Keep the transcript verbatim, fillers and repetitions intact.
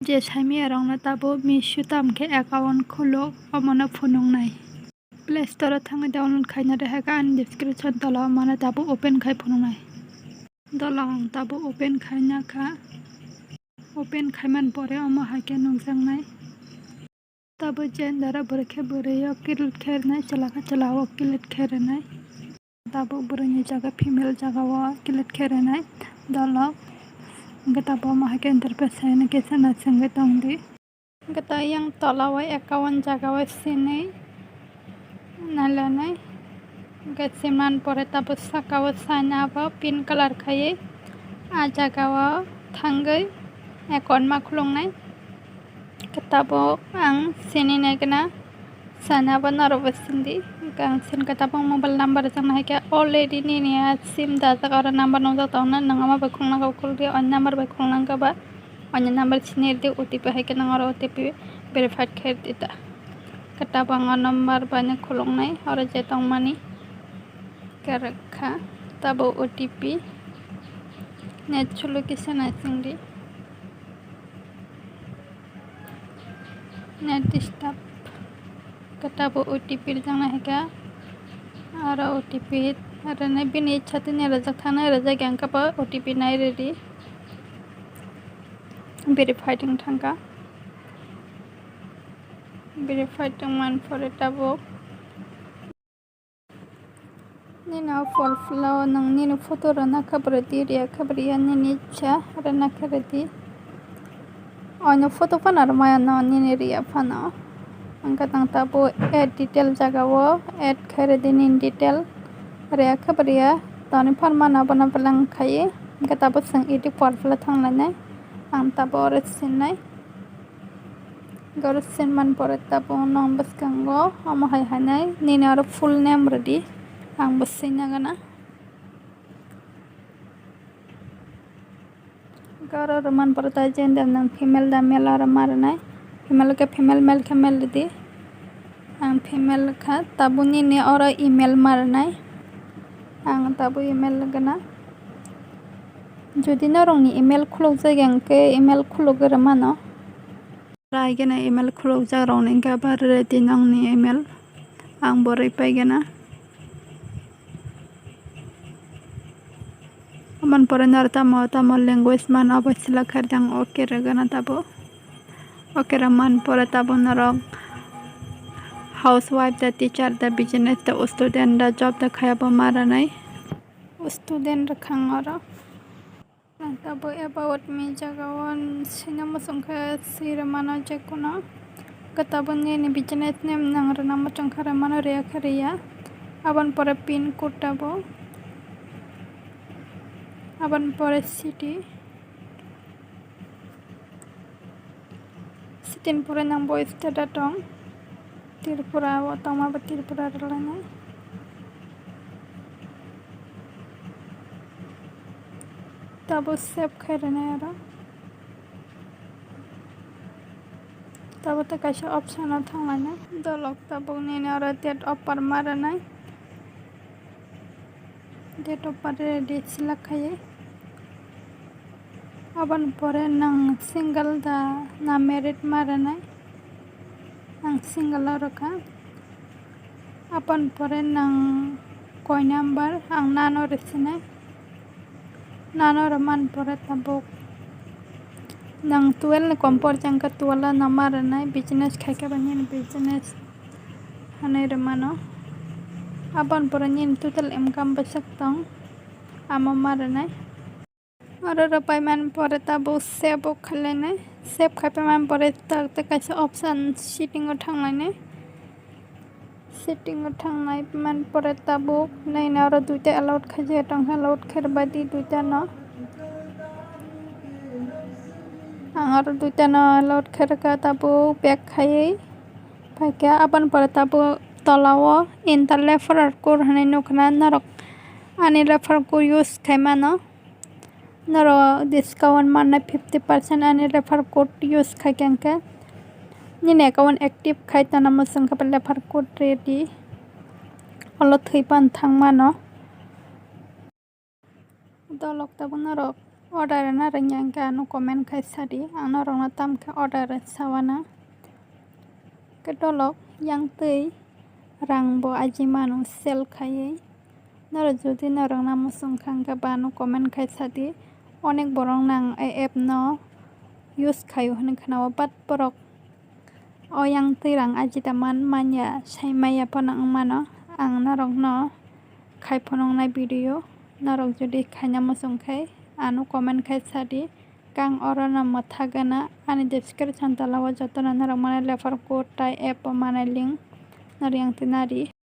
Je saimaya rokno tabuk Meesho tamo khe account khuluk, omono phunuknai. Play Store o thangwi download khaina rehakha ani description tola o, mano tabuk open khai phunuknai. Dola ang tabuk open khaina kha. Open khaimani pore omo hai khe nukjaknai. Tabuk gender o bwrwi khe bwrwi o click khe rwnai, chwla khe chwla o click khe rwnai. Tabuk bwrwini jaga female jaga o click khe rwnai. Dola hwnkhe tabuk omo hai khe interface hai hwnwi khe chwng naisingwi tongdi. Hwnkhe ta yang tola o account jaga o sinwi nailanai. Hwnkhe simani pore tabuk saka o sign up o pink colour khaiwi ah jaga o thangwi account ma khuluknai. Hwnkhe tabuk ang sini nai gana sign up o norok bo sindi. Hwnkhe ang sinkhe tabuk mobile number rwjaknai hai khe already nini ah sim dajak oro number nukjak tongo na, nwng omo bai khulna khe khuldi, o number bai khulna khe ba. Ani number sini rwdi, O T P hai khe nang oro O T P verified khe rwdi ta. Khe tabuk ang o number bai no khuluknai, oro je tongmani khe rwkha. Tabuk O T P net solo kisa naisingdi. Net disturb. Khe tabuk O T P rwjaknai hai khe, aro O T P rwnai bini ichha tini rwjak thangna rwjak ya wngkha bo O T P nai rwdi. Verified wng thangkha. Verified wngmani pore tabuk nini o profile o nwng nini photo rwna khe bo rwdi, rwya khe bo rwya, nini ichha rwna khe rwdi. Oino photo phano rwmaya no nini rwya phano. Hwnkhe nwng tabuk add detail jaga o add khai rwdi nini detail. Rwya khe bo rwya, toni phano mano abono beleng khai. Hwnkhe tabuk chwng edit profile o thanglainai. Ang tabuk oro sinai. Oro sinmani pore tabuk nwng bwskango omo hai hai nai nini oro full name rwdi, ang bo swina gana. Oro rwmani pore ta gender nwng female da male oro ma rwnai, female khe female, male khe male rwdi. Ang female kha, tabuk nini oro email ma rwnai. Ang tabuk email gana. Jodi norokni email khulukjak ya hwnkhe email khulugwi rwmano. Rai gana email khulukjak rokni hwnkhe abo rwdi nokni email. Ang bo rwi pai gana. Aboni pore norok tamo tamo language mano abo select khaidi ang okay rwgana tabuk. Okay rwmani pore tabuk norok housewife da, teacher da, business da, student da, job da khai abo ma rwnai. Student rwkha ang oro. Ang tabuk about me jaga o swina muchung khe swi rwmano jekuno. Khe tabuk nini business name nang rwna muchung khe rwmano, rwya khe rwya. Aboni pore pin code tabuk. Aboni pore city. City ni pore nang bo state o tong. Tripura o tongma bo Tripura rwlainai. Tabuk save khai rwnai aro. Tabuk tei kaisa option o thanglainai. Dolok tabuk nini oro date of birth ma rwnai. Date of birth ready select khai. Aboni pore nang single da na married ma rwnai. Ang single o rwkha. Aboni pore nang koi number, ang nano rwsinai. Nano rwmani pore tabuk nang twelve ni kom porjak khe twelve no ma rwnai, business khai khe ba nini business hwnwi rwmano. Aboni pore nini total income bwswk tong, amo ma rwnai. Oro rwpaimani pore tabuk save o khlainai. Save khaipaimani pore ta-, tei kaisa option setting o thanglainai. Setting o thangnai mani pore tabuk nini oro duita allowed khaijak tongkha, allowed khe rwbaidi duita no. Ang oro duita no allowed khe rwkha, tabuk back khaiwi phaikha. Aboni pore tabuk tola o enter referral code hwnwi nukha na norok ani referral code use khai mano. Norok discount mannai fifty percent ani refer code use khai khe hwnkhe nini account active khai tongna muchung khe refer code rwdi. Olo thwi pan thang mano. Dolok tabuk norok Order rwna rwngya hwnkhe ano comment khai sadi, ang norokno tamkhe order rwsawana. Khe dolok yang twi rang bo aji mano sell khaiwi. Norok jodi norokna muchung kha hwnkhe bo ano comment khai sadi. Onek borok nang a app no use khaio hwnwi khwnao, but borok o yang twi rang aji da man manya sai maya phano wng mano. Ang norokno khai phunuknai video, norok jodi khaina muchung khe ano comment khai sadi. Kang orono mwthagana ani description tola o jotono norok mane refer code tai app o manai link norok yang twi nari.